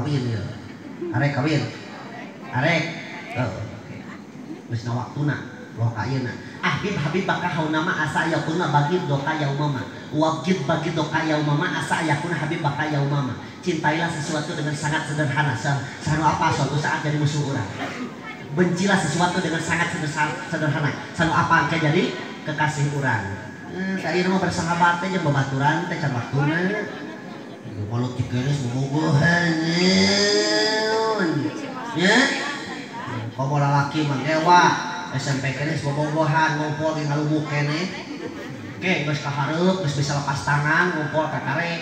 Kawin ya. Arek kawin. Arek. Heeh. Geus na waktuna, loh ka ayeuna. Ahbib habib baka haunama asa yakuna bagi doka yaumama. Wajib bagi doka yaumama asa yakuna habib baka yaumama. Cintailah sesuatu dengan sangat sederhana. Sanu apa suatu saat jadi musuh urang. Bencilah sesuatu dengan sangat sederhana. Sanu apa engke jadi kekasih urang. Teh ieu mah bersahabat teh jeung babaturan teh can waktuna. Mulut dikeres bobogohan. Ya. Komo lalaki mah gewa SMP kenes bobogohan ngumpul di ngalubuk keneh. Oke, geus kahareup, geus bisa lepas tangan ngumpul ka kare.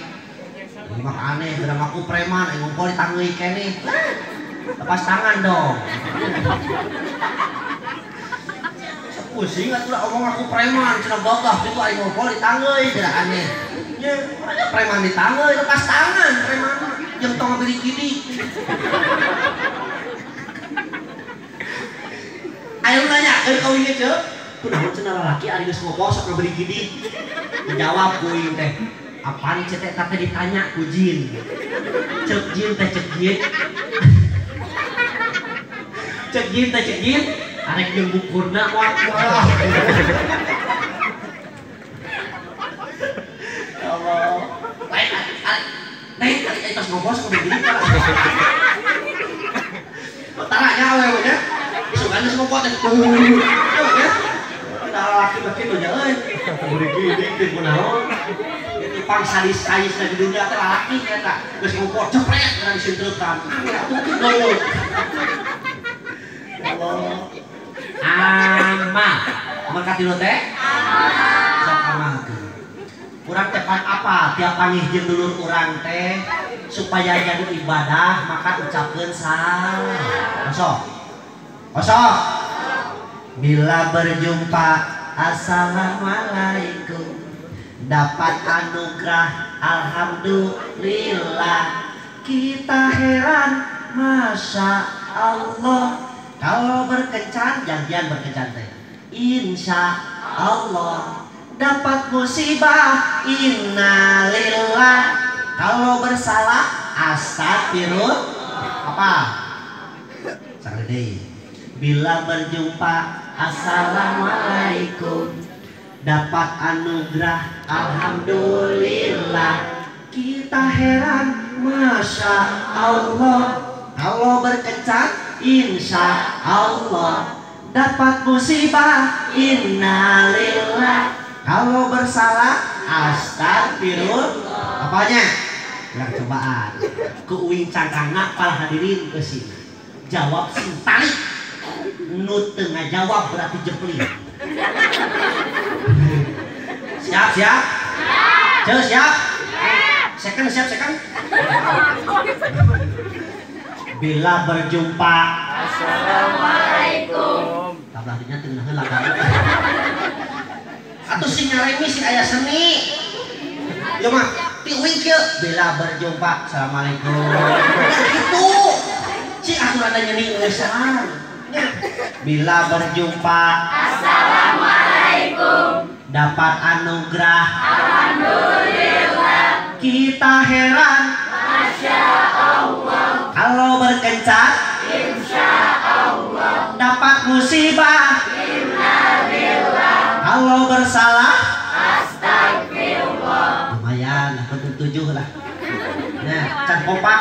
Ieu mah aneh, geura ngaku preman ngumpul ditangeui keneh. Lepas tangan dong. Pusing atuh lah omong aku preman cenah gagah kitu aing ngumpul ditangeui cenah aneh. Nya, preman ditangeui lepas tangan preman jeung tong ngabiri kidik. Ayo nanya, kawin ge ceu? Kunaon cenah lalaki ari geus ngopo sok ngaberi gidik? Dijawab ku ieu teh. Apaan ceu teh teh ditanya ku jin. Ceuk jin teh ceuk jin. Ceuk jin teh ceuk jin, arek jeung bukurna moal kuah. Ya Allah. Lain lain ari tos ngopo sok ngaberi gidik. Taranya awewe nya. Sugan geus ngopo teh. Ya. Da lalaki mah kitu nya euy. Beri gidik teh kunaon. Itu pangsadis-sadis di dunia teh lalaki eta. Geus ngopo cepret kana disinteukan. Ya Allah. Amal. Amal katilu teh? Amal. Sok amalkeun. Urang teh pan apa tiap panggih jeung dulur urang teh supaya jadi ibadah maka ucapkeun salam. Sok. Kosong. Bila berjumpa assalamualaikum, dapat anugerah alhamdulillah. Kita heran masya Allah. Kalau berkencan janjian berkencan teh insya Allah. Dapat musibah innalillah. Kalau bersalah astagfirullah. Apa? Sakali deui. Bila berjumpa assalamualaikum, dapat anugerah alhamdulillah. Kita heran masya Allah. Kalau berkencan insya Allah. Dapat musibah innalillah. Kalau bersalah astagfirullah. Apanya? Yang cobaan. Ku uing cangkangna para hadirin ke sini. Jawab sing tarik. Nu teu ngajawab berarti jepling. Siap, siap? Siap. Siap? Second, siap, second? Bila berjumpa assalamualaikum. Tablahnya teu heula kan. Atuh sing ngaremi sing aya seni. Ieu mah ti uing kieu bila berjumpa assalamualaikum. Kitu. Cing atuh rada nyeni eusan. Bila berjumpa assalamualaikum, dapat anugerah alhamdulillah. Kita heran masya Allah. Kalau berkencan insya Allah. Dapat musibah innalillah. Kalau bersalah astagfirullah. Lumayan, aku 7 lah. Nah, can kompak.